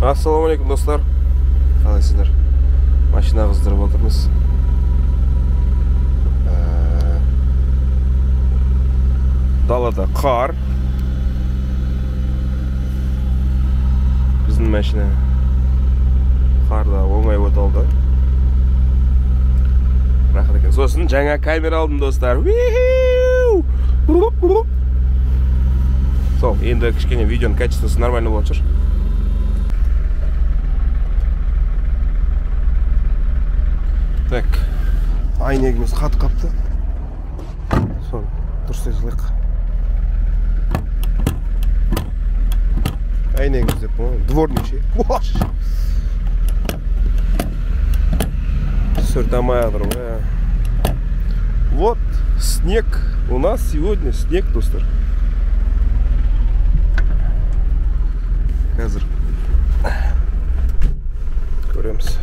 Ассалаумағалейкум, достар. Қалайсыздар? Машина қыздырып отырмыз. Далада қар. Біздің машина қарда оңай өте алды. Рахат екен. Сосын жаңа камера алдым, достар. Сол, енді кішкене видеоның качествосы нормально болатын шығар. Так, әйнегіміз қатып қапты. Соны дұрыстай салайық. Әйнегіміз деп, дворник ше. Сүрте алмай жатыр ғой. Вот, снег. У нас сегодня снег, достар. Қазір көреміз.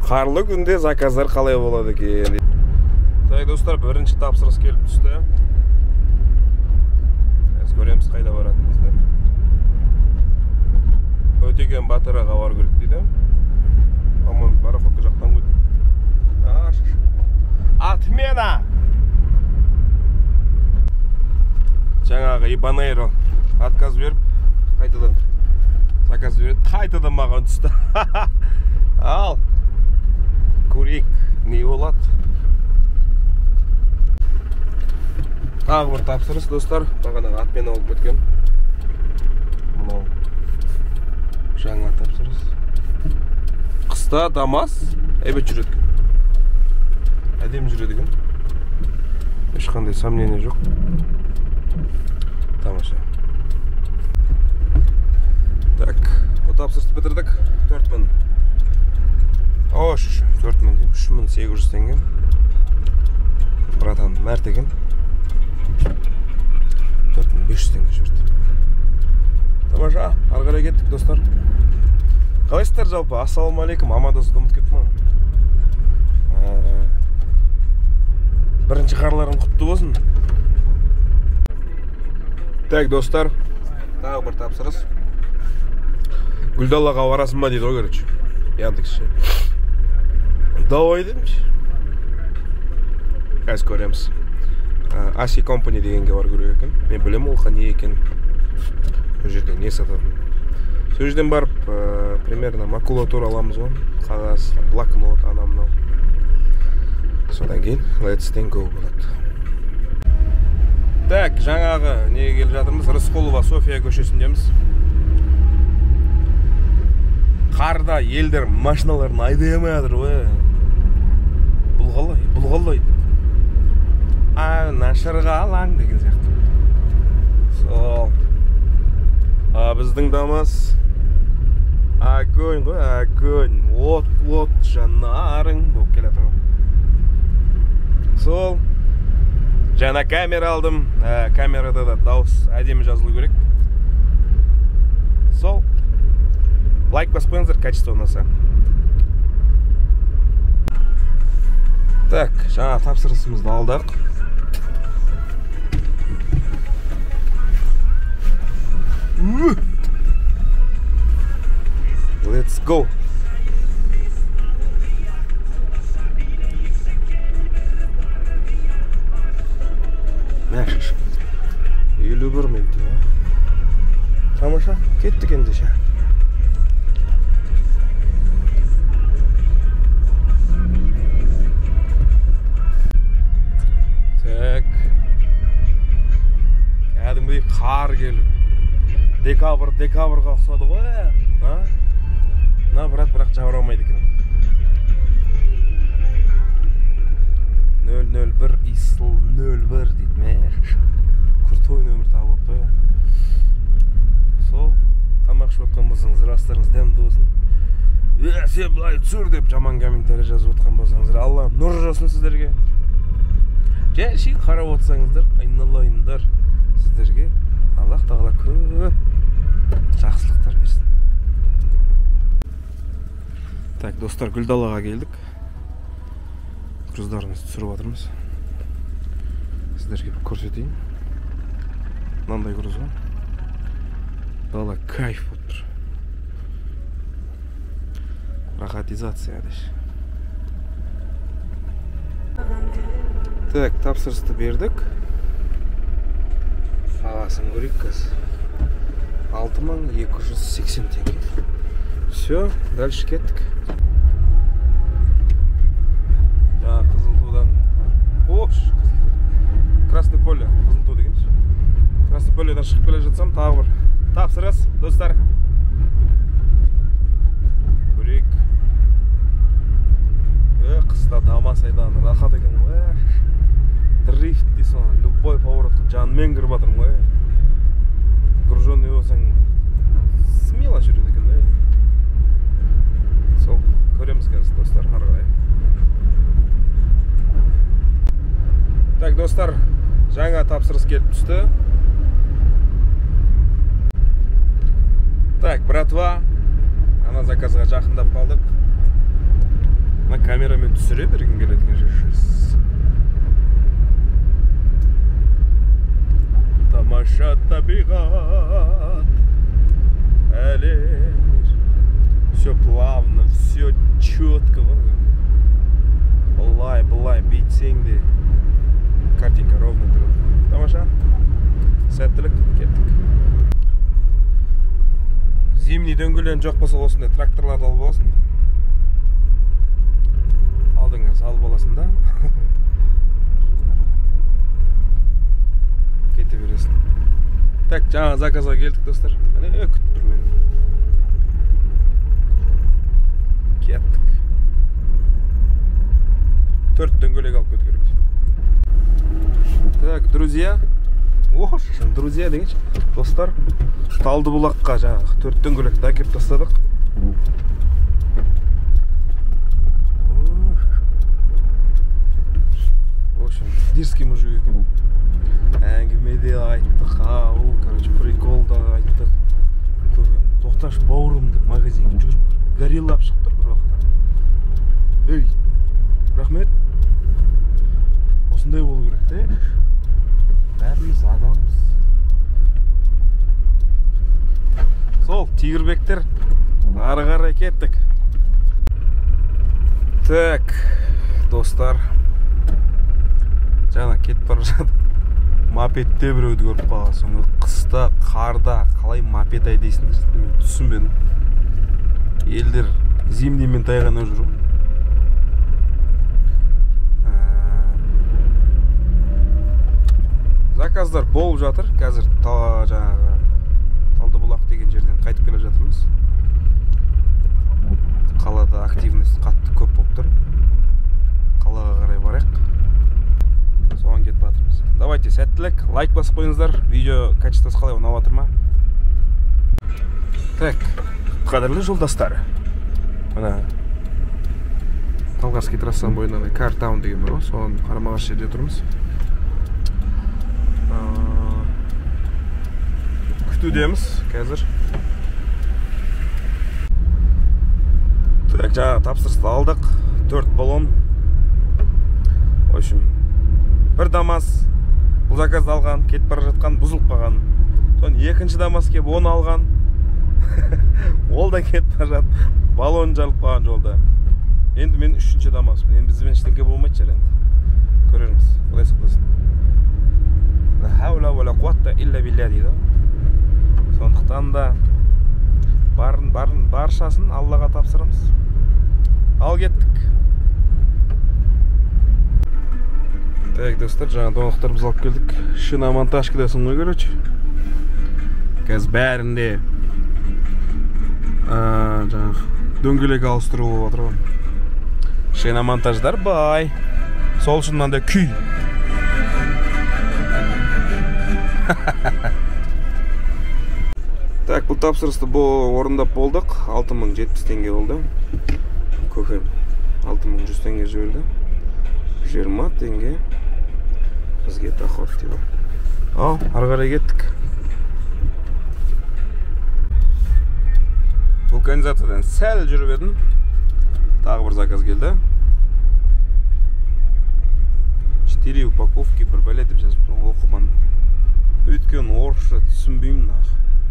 Қарлы күнде заказдар қалай болады екен. Так, достар, бірінші тапсырыс келіп түсті. Қазір көреміз қайда баратынымызды. Өтеген Батыр аға бару керек дейді. По-моему, барахолка жақтан ғой. Отмена! Жаңағы Ибанейро отказ беріп, қайтадан заказ береді, қайтадан маған түсті. Ал, көрейік, не болады. Тағы бір тапсырыс, достар. Бағанағы отмена болып кеткен. Мынау жаңа тапсырыс. Қыста Дамас әйбет жүреді екен. Әдемі жүреді екен. Ешқандай сомнение жоқ. Тамаша. Так, бұл тапсырысты бітірдік. 4000. О, 4000 деймін. 3800 теңге. Братан мәрт екен. 4500 теңге жіберді. Тамаша, ары қарай кеттік, достар. Қалайсыздар жалпы? Ассалаумағалейкум. Амандасуды ұмытып кеттім ғой. Бірінші қарларың құтты болсын. Так, достар, тағы бір тапсырыс. Гүлдалаға барасың ба дейді ғой, короче. Яндекс ше. Давай дейміз. Қазір көреміз. Аси Компани дегенге бару керек екен. Мен білемін ол не екен. Ол жерде не сататын. Сол жерден барып, примерно макулатура аламыз ғой. Қағаз, блокнот, анау мынау. Содан кейін let's go болады. Так, жаңағы неге келіп жатырмыз? Рысқұлова София көшесіндеміз. Қарда елдер машиналарын айдай алмай жатыр ғой. Бұл қалай? Бұл қалай? А, нашырғалаң деген сияқты. Сол. А біздің Дамас огонь ғой, огонь. От, от, жанарың болып келе жатыр ғой. Сол. Жаңа камера алдым. Камерада да дауыс әдемі жазылу керек. Сол. Лайк басып қойыңыздар, качество ұнаса. Так, жаңа тапсырысымызды алдық. Let's go. Мәшіш. 51 минут. Тамаша, кеттік ендеше. Так. Кәдімгідей қар келіп. Декабрь, декабрьға ұқсады ғой. А? Мына брат бірақ жаурамайды екен. 001 исл 01 дейді. Мә, крутой нөмір тауып алыпты ғой. Сол, тамақ ішіп отқан болсаңыздар, астарыңыз дәмді болсын. Сен былай түсір деп жаман комментарий жазып отқан болсаңыздар, Алла нұр жаусын сіздерге. Жай қарап отырсаңыздар, айналайындар, сіздерге Аллах тағала көп жақсылықтар берсін. Так, достар, Гүлдалаға келдік. Груздарымызды түсіріп жатырмыз. Сіздерге бір көрсетейін. Мынандай груз ғой. Дала кайф болып тұр. Рахатизация деші. Так, тапсырысты бердік. Бағасын көрейік қазір. 6280 теңге. Все, дальше кеттік. Жаңа Қызылтудан. Ош, Қызылту. Красное поле, Қызылту дегенші. Красное поледен шығып келе жатсам, тағы бір тапсырыс, достар. Көрейік. Қыста Дамас айдан рахат екен ғой. Дрифт дейсің ғой, любой поворотқа жанмен кіріп жатырмын ғой. Груженный болсаң смело жүреді екен да. Сол көреміз қазір, достар, ары қарай. Так, достар, жаңа тапсырыс келіп түсті. Так, братва, ана заказға жақындап қалдық. Мына камерамен түсіре бергім келеді екен. Тамаша табиғат, әлем. Все плавно, все четко. Былай, былай бүйтсең де картинка ровно тұрады. Тамаша. Сәттілік, кеттік. Зимний дөңгелен жоқ болса, осындай тракторларды алып аласың. Алдыңа салып аласың да. Кете бересің. Так, жаңа заказға келдік, достар. Міне күтіп тұр мені. Кеттік. 4 дөңгелек алып кету керек. Так, друзья. Ош, друзья дегенше, достар, Талдыбұлаққа жаңағы 4 дөңгелекті әкеліп тастадық. В общем, дерзкий мужик екен. Әңгіме де айттық, ау, короче, прикол да айттық. Көкем, тоқташы бауырым деп магазинге жүгіріп гориллап шығып тұр бір уақытта. Ей, рахмет. Осындай болу керек те. Бәріміз адамбыз. Сол, тигірбектер, ары қарай кеттік. Так, достар, жаңа кетіп бара жатып мопедте біреуді көріп қалған. Соны қыста, қарда қалай мопед айдайсыңдар, мен түсінбедім. Елдер зимниймен тайғана жүр ғой. Заказдар болып жатыр. Қазір жаңағы Талдыбұлақ деген жерден қайтып келе жатырмыз. Қалада активность қатты көп болып тұр. Қалаға қарай барайық. Соған кетіп жатырмыз. Давайте, сәттілік, лайк басып қойыңыздар. Видео качествосы қалай, ұнап жатыр ма? Так, қадірлі жолдастар. Мына Талгарский трассаның бойында Картаун деген бар ғой, соған қарама-қарсы жерде тұрмыз. Күтудеміз қазір. Так, жаңа тапсырысты алдық. 4 баллон. В общем, бір Дамас бұл заказды алған, кетіп бара жатқан, бұзылып қалған. Соны екінші Дамас келіп оны алған. Ол да кетіп бара жатып, баллон жарылып қалған жолда. Енді мен үшінші Дамаспын. Енді бізбен ештеңе болмайтын шығар енді. Көрерміз. Құдай сақтасын. Ла хаула уа ла қуатта илля билля дейді. Сондықтан да барын баршасын Аллаға тапсырамыз. Ал кеттік. Так, достар, жаңа доңықтар біз алып келдік. Шиномонтажкадасың ғой, короче. Қазір бәрінде жаңағы дөңгелек ауыстыру болып жатыр ғой. Шиномонтаждар бай. Сол үшін мынандай күй. Так, бұл тапсырысты орындап болдық. 6070 теңге болды. Көкем 6100 теңге жіберді. 20 теңге бізге доход деп. Ал, ары қарай кеттік. Вулканизациядан сәл жүріп едім. Тағы бір заказ келді. 4 упаковки бір бәле деп жазып тұр, оқымадым. Өйткені орысша түсінбеймін нах.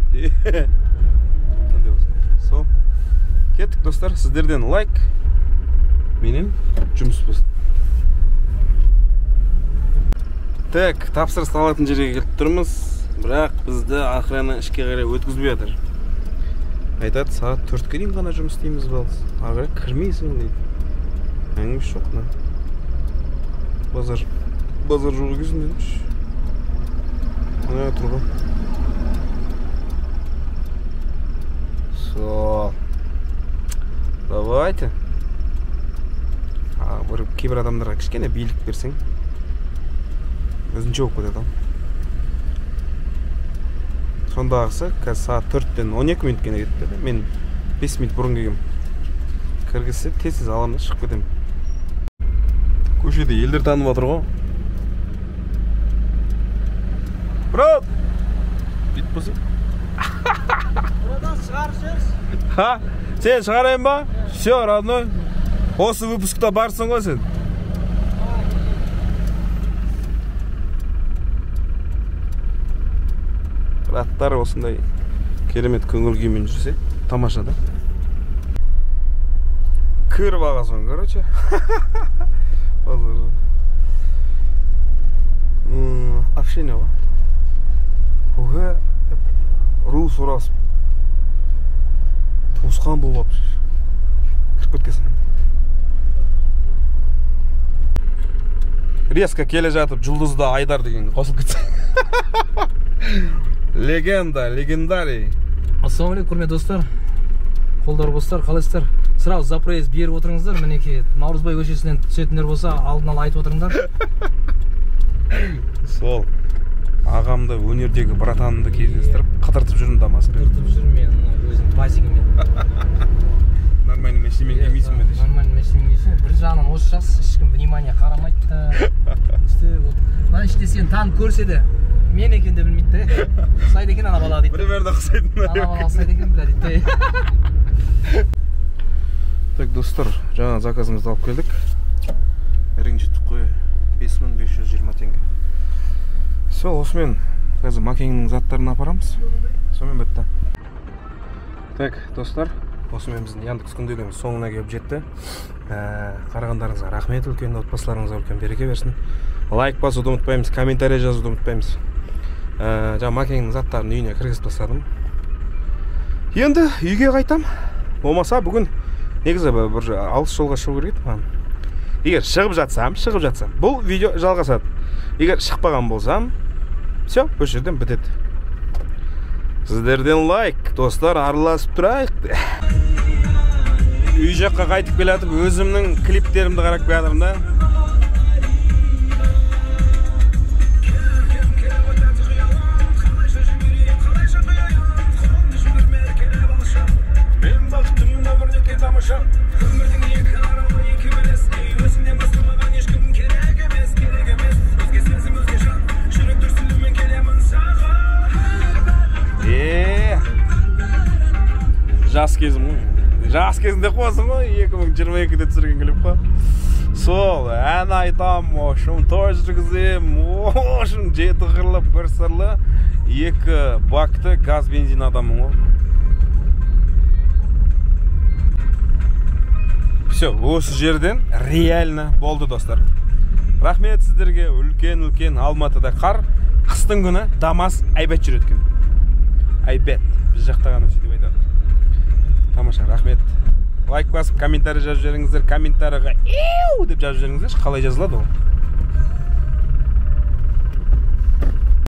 Қандай болсын. Сол, Кеттік, достар, сіздерден лайк, менен жұмыс болсын. Так, тапсырыс алатын жерге келіп тұрмыз, бірақ бізді охрана ішке қарай өткізбей жатыр. Айтады, сағат 4-ке дейін ғана жұмыс істейміз, балыз. Ары қарай кірмейсің дейді. Әңгімесі жоқ мына. Базар жоқ екенсің дедімші. Мына тұр ғой. Сол. Давайте. Бір кейбір адамдарға кішкене билік берсең, өзінше болып кетеді. Сондағысы қазір сағат 4-тен 12 минут кene кетті. Мен 5 минут бұрын келгем. Кіргізсе тез-тез аламын да шығып кетемін. Көшеде елдер танып отыр ғой. Брат! Бүйтіп болса. Братан, шығарып жіберші. Ха? Сен шығарайын ба? Все, родной. Осы выпускта барсың ғой сен. Браттар осындай керемет көңіл күймен жүрсе, тамаша да. Кіріп алғансың, короче. Общение ғой. Оға деп ру сұрасып, туысқан болып алып кіріп кеткенсің. Резко келе жатып Жұлдызда Айдар деген қосылып кетсе. Легенда, легендарий. Ассалаумағалейкум, құрметті достар. Қолдар бостар, қалайсыздар? Сразу за проезд беріп отырыңыздар. Мінекей Наурызбай көшесінен түсетіндер болса, алдын ала айтып отырыңдар. Сол ағамды, өнердегі братанымды кездестіріп, қыдыртып жүрмін Дамаспен. Қыдыртып жүрмін мен өзім базигіммен. Нормальный машинамен келмейсің бе деші? Нормальный машинамен келсең, бір жағынан осы жас, ешкім внимание қарамайды да. Үсті вот. Мына іште сені танып көрсе де, мен екен де білмейді де. Ұқсайды екен ана бала дейді. Примерно ұқсайтын. Ана бала ұқсайды екен бля дейді. Так, достар, жаңа заказымызды алып келдік. Әрең жеттік қой. 5520 теңге. Все, осымен қазір Макеңнің заттарын апарамыз. Сонымен бітті. Так, достар, осымен біздің Яндекс күнделігіміз соңына келіп жетті. Қарағандарыңызға рахмет үлкен, отбасыларыңызға үлкен береке берсін. Лайк басуды ұмытпаймыз, комментарий жазуды ұмытпаймыз. Жаңа Макеңнің заттарын үйіне кіргізіп тастадым. Енді үйге қайтам. Болмаса бүгін негізі бір алыс жолға шығу керек еді маған. Егер шығып жатсам, бұл видео жалғасады. Егер шықпаған болсам, все, осы жерден бітеді. Сіздерден лайк, достар, араласып тұрайық. Үй жаққа қайтып келе жатып, өзімнің клиптерімді қарап келе жатырмын да. Жас кезім ғой. Жас кезінде қуасың ғой, 2022-де түсірген клип қой. Сол, ән айтам, ошым той жүргізем, ошым жеті қырлы, бір сырлы, екі бакты газ бензин адаммын ғой. Все, осы жерден реально болды, достар. Рахмет сіздерге, үлкен-үлкен Алматыда қар, қыстың күні Дамас әйбет жүреді екен. Әйбет, біз жақта ғана сөйтіп айтады. Тамаша, рахмет. Лайк басып, комментарий жазып жіберіңіздер. Комментарийға «Иу» деп жазып жіберіңіздерші. Қалай жазылады ол?